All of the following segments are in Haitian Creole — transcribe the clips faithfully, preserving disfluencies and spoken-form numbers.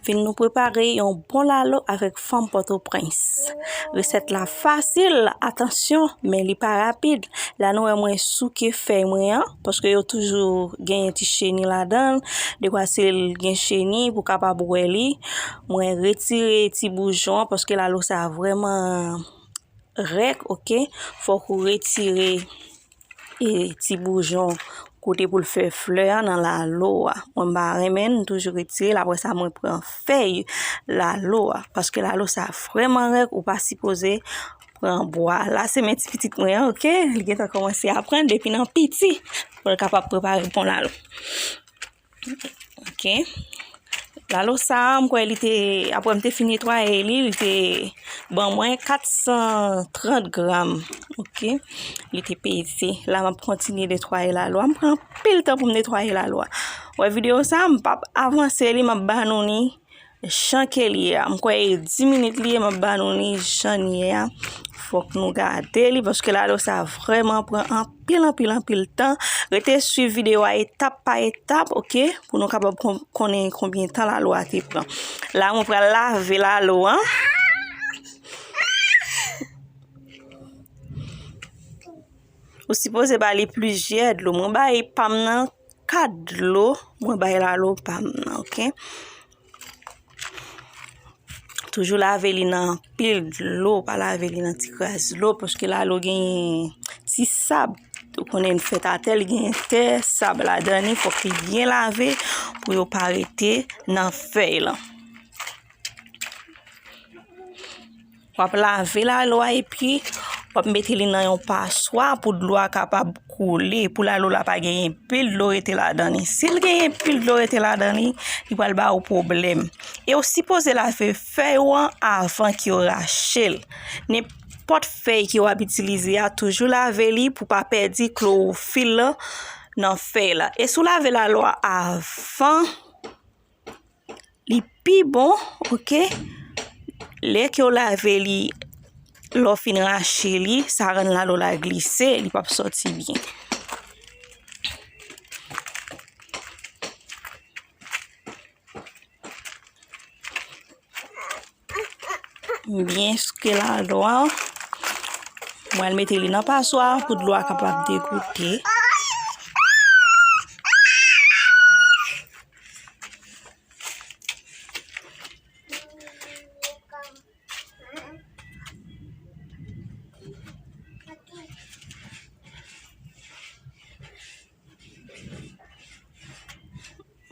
Vin nou prepare yon bon lalo avèk fanm Pòtoprens. Resèt la fasil, atansyon, men li pa rapid. La nou wè mwen souke fèy mwen an, paske yo toujou genyen ti cheni ladan l. Dekwa si l gen cheni pou kapab wè li. Mwen retire ti boujon an, paske lalo sa vrèman rèk, oke? Fòk ou retire e ti boujon kote pou l fè flè a nan lalo a. Mwen m pa renmen l, m toujou retire l. Apre sa, mwen pran fèy lalo a. Paske lalo sa vrèman rèk, ou pa sipoze pran bwa. La, se men ti pitit mwen an, oke? Li gentan kòmanse aprann depi nan piti pou l kapab prepare bon lalo. Oke. Lalo sa a, m kwè li te, apre m te fin netwaye li, li te ban mwen kat san trant gram. Oke. Li te peze. La, m ap kontinye netwaye lalo a. M pran anpil tan pou m netwaye lalo a. Wè videyo sa a, m p ap avanse li, m ap ba nou li jan ke li ye a. M kwè e dis minit li ye, m ap ba nou li jan li ye a. Fòk nou gade li, paske lalo sa vrèman pran anpil, anpil, anpil tan. Rete swiv videyo a etap pa etap, oke? Pou nou kapab kon-, konnen konbyen tan lalo a te pran. La, mwen pral lave lalo an. Ou sipoze ba li plizyè dlo. Mwen bay pa m nan kat dlo. Mwen bay lalo pa m nan, oke? Toujou lave li nan anpil dlo, pa lave li nan ti kras dlo, paske lalo genyen ti sab. Ou konnen fèt atè, li genyen tè, sab ladan li, fòk li byen lave pou yo pa rete nan fèy lan. W ap lave lalo a epi w ap mete li nan yon paswa pou dlo a kapab koule, pou lalo la pa genyen pil dlo rete ladan li. Si l genyen pil dlo rete ladan li, li pral ba ou pwoblèm. E w sipoze lave fèy ou an avan ke w rache l. Nenpòt fèy ke w ap itilize a, toujou lave li pou pa pèdi klowofil lan nan fèy la. E si w lave lalo a avan, li pi bon, oke? Lè ke w lave li, lè w fin rache li, sa rann lalo la glise, li p ap sòti byen. M byen souke lalo a. Mwen al mete li nan paswa pou dlo a kapab degoute.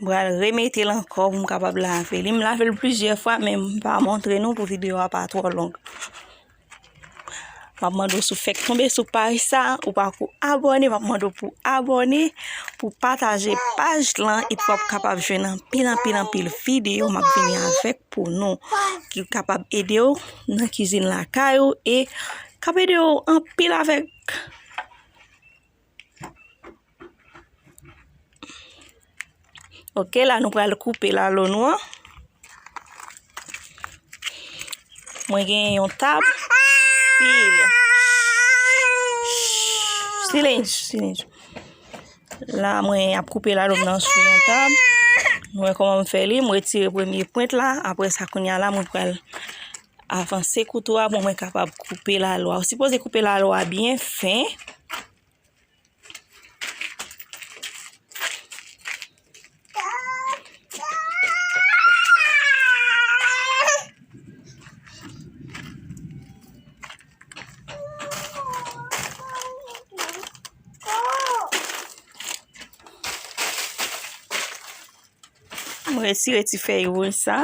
M pral remete l ankò pou m kapab lave li. M lave l plizyè fwa, men m pa montre nou pou videyo a pa twò long. M ap mande w si w fèk tonbe sou paj sa, ou pako abòne, m ap mande w pou abòne, pou pataje paj lan, epi w ap kapab jwenn anpil, anpil, anpil videyo m ap vini avèk pou nou, ki kapab ede w nan kizin lakay ou, e k ap ede w anpil avèk Oke, la nou pral koupe lalo nou an. Mwen gen yon tab. Silence, silence. La, mwen ap koupe lalo m nan sou yon tab. Nou wè kòman m fè li. Mwen retire premye pwent la. Apre sa, kounye a la, mwen pral avanse kouto a pou mwen kapab koupe lalo a. Ou sipoze koupe lalo a byen fen. Mwen retire ti fèy wouj sa,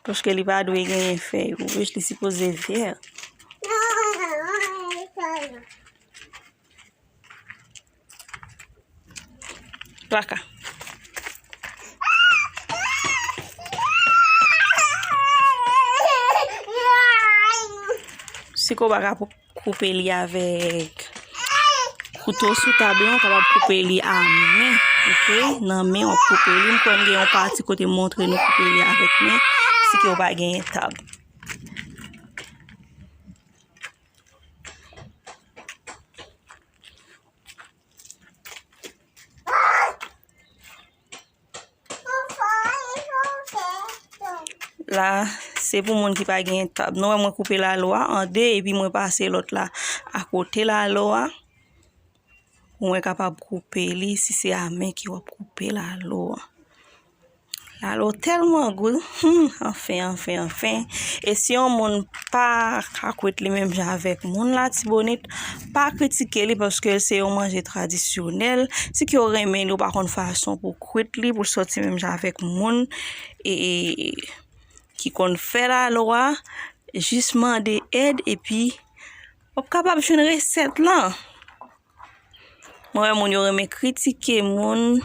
paske li pa dwe genyen fèy wouj, li sipoze vè. Plaka. Si ko pa ka pou koupe li avèk kouto sou tab lan, ou kapab koupe li a men, oke? Nan men w ap koupe li. M kwè m gen yon pati kote m montre nou koupe li avèk men, si ke w pa genyen tab. La, se pou moun ki pa gen tab. Nou wè mwen koupe lalo a an de, epi mwen pase lòt la akote lalo a. Pou mwen kapab koupe li, si se a men ke w ap koupe lalo a. Lalo tèlman gou. Hmm, anfen, anfen, anfen. E si yon moun pa ka kwit li menm jan avèk moun Latibonit, pa kritike li paske se yon manje tradisyonèl. Si ke w renmen li, ou pa konn fason pou kwit li, pou l sòti menm jan avèk moun e, e, ki konn fè lalo a, jis mande èd epi w ap kapab jwenn resèt lan. Mwen wè moun yo renmen kritike moun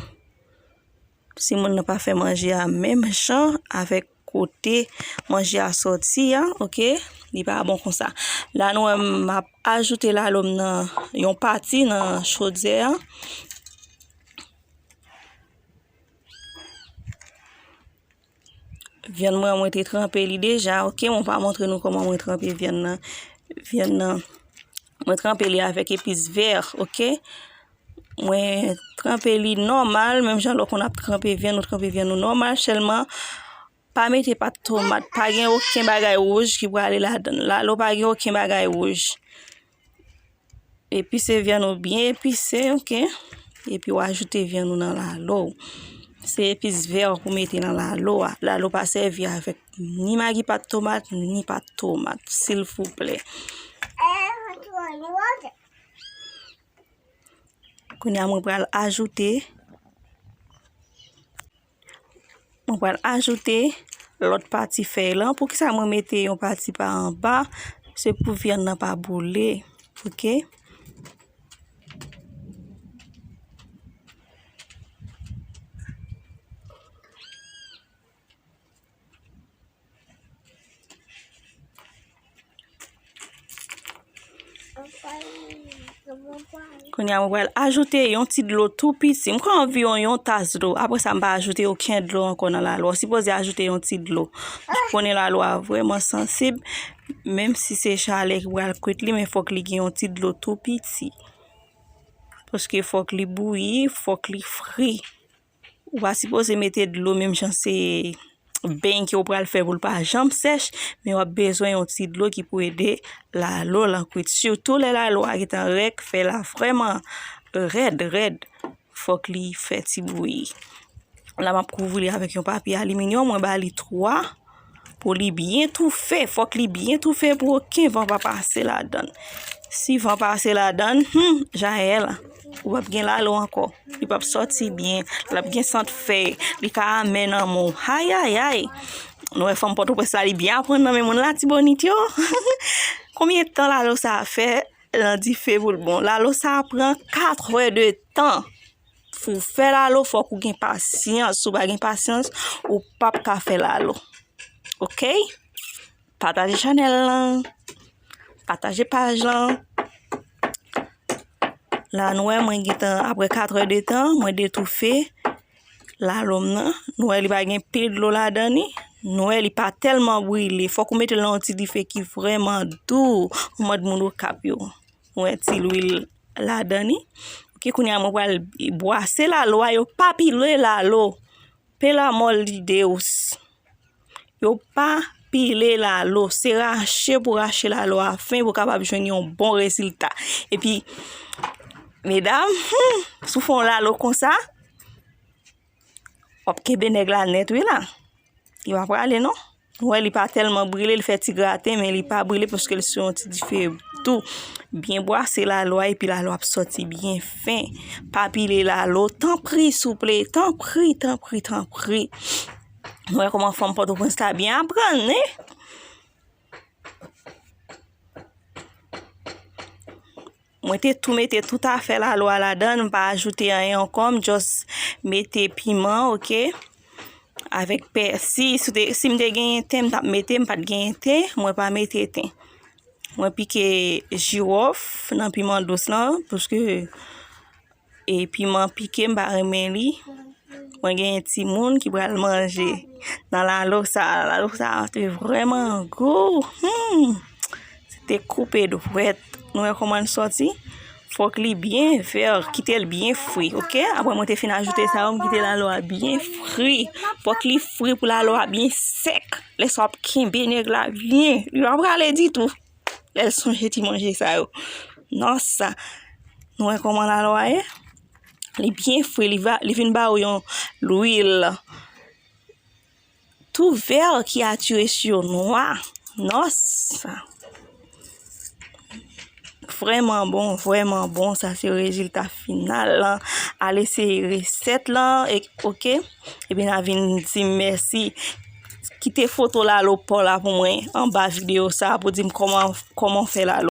si moun nan pa fè manje a menm jan avèk kote manje a sòti a, oke? Li pa bon konsa. La nou wè m ap ajoute lalo m nan yon pati nan chodyè a. Vyann mwen, mwen te tranpe li deja, oke? Mwen pa montre nou kòman mwen tranpe vyann nan. Vyann nan, mwen tranpe li avèk epis vè, oke? Mwen tranpe li nòmal, menm jan lè w konn ap tranpe vyann, ou tranpe vyann ou nòmal, sèlman pa mete pat tomat, pa gen okenn bagay wouj ki prale ladan l. Lalo pa gen okenn bagay wouj. Epise vyann ou byen epise, oke? Epi w ajoute vyann ou nan lalo. Se epis vè pou mete nan lalo a. Lalo pa sèvi avèk ni magi pat tomat, ni pat tomat, silvouplè. Kounye a mwen pral ajoute Mwen pral ajoute lòt pati fèy lan. Poukisa mwen mete yon pati pa anba? Se pou vyann nan pa boule. Oke? Kounye a, mwen pral ajoute yon ti dlo tou piti. M ka anviwon yon tas dlo. Apre sa, m pa ajoute okenn dlo ankò nan lalo a. Ou sipoze ajoute yon ti dlo. Ou konnen lalo a vrèman sansib. Menm si se chalè ki pral kwit li, men fòk li gen yon ti dlo tou piti. Paske fòk li bouyi, fòk li fri. Ou pa sipoze mete dlo menm jan se beny ke w pral fè pou l pa janm sèch, men w ap bezwen yon ti dlo ki pou ede lalo lan kwit. Sitou lè lalo a gentan rèk, fè la vrèman rèd, rèd. Fòk li fè ti bouyi. La, m ap kouvri li avèk yon papye aliminyòm, mwen ba li twa. Pou li byen toufe, fòk li byen toufe pou okenn van pa pase ladan l. Si van pase ladan l, hmm, Jaël, ou p ap gen lalo ankò. Li p ap sòti byen, l ap gen sant fèy, li ka amè nan men w. Ayayay! Nou wè fanm Pòtoprens la, li byen aprann nan men moun Latibonit yo. Konbyen tan lalo sa a fè nan dife pou l bon? Lalo sa a pran katrè de tan. Pou w fè lalo, fòk ou gen pasyans. Si w pa gen pasyans, ou p ap ka fè lalo. Oke? Pataje chanèl lan. Pataje paj lan. La, nou wè, mwen gentan, apre katrè de tan, mwen detoufe lalo m nan. Nou wè, li pa gen pil dlo ladan li. Nou wè, li pa tèlman brile. Fòk ou mete l nan yon ti dife ki vrèman dou. Ou mande moun Okap yo. Ou wè ti lwil ladan li. Oke, kounye a mwen pral bwase lalo a, yo pa pile lalo. Pelo amor de Deus. Yo pa pile lalo. Se rache pou rache lalo a fen pou kapab jwenn yon bon rezilta. Epi, medam, hmm, si w fè yon lalo konsa, w ap kenbe nèg la nèt, wi la. Li pa prale, non. Ou wè, li pa tèlman brile, li fè ti graten, men li pa brile paske li sou yon ti dife tou. Byen bwase lalo a, epi lalo ap sòti byen fen. Pa pile lalo, tanpri, souple, tanpri, tanpri, tanpri. Nou wè kòman fanm Pòtoprens la byen aprann, wi. Mwen te tou mete tout afè lalo a ladan, m pa ajoute anyen ankò, m just mete piman, oke? Avèk pèsi, si te, si m te genyen ten, m t ap mete, m pa t genyen ten, mwen pa mete ten. Mwen pike jiwòf nan piman dous lan, paske e piman pike, m pa renmen li. Mwen genyen timoun ki pral manje nan lalo sa. Lalo sa te vrèman gou. Hmm. Se te koupe dwèt. Nou wè kòman l sòti? Fòk li byen vè, kite l byen fri, oke? Apre mwen te fin ajoute sa yo, m kite lalo a byen fri. Fòk li fri pou lalo a byen sèk. Lè sa w ap kenbe nèg la byen, li pa prale ditou. Lè l sonje ti manje sa yo. Nòs sa. Nou wè kòman lalo a ye? Li byen fri, li va, li vin ba ou yon lwil tou vè ki atire syo nwa. Nòs sa. Vrèman bon, vrèman bon. Sa se rezilta final lan. Al eseye resèt lan, e, oke? Epi n a vin di m mèsi. Kite foto lalo pa w la pou mwen anba videyo sa pou di m kòman, kòman w fè lalo.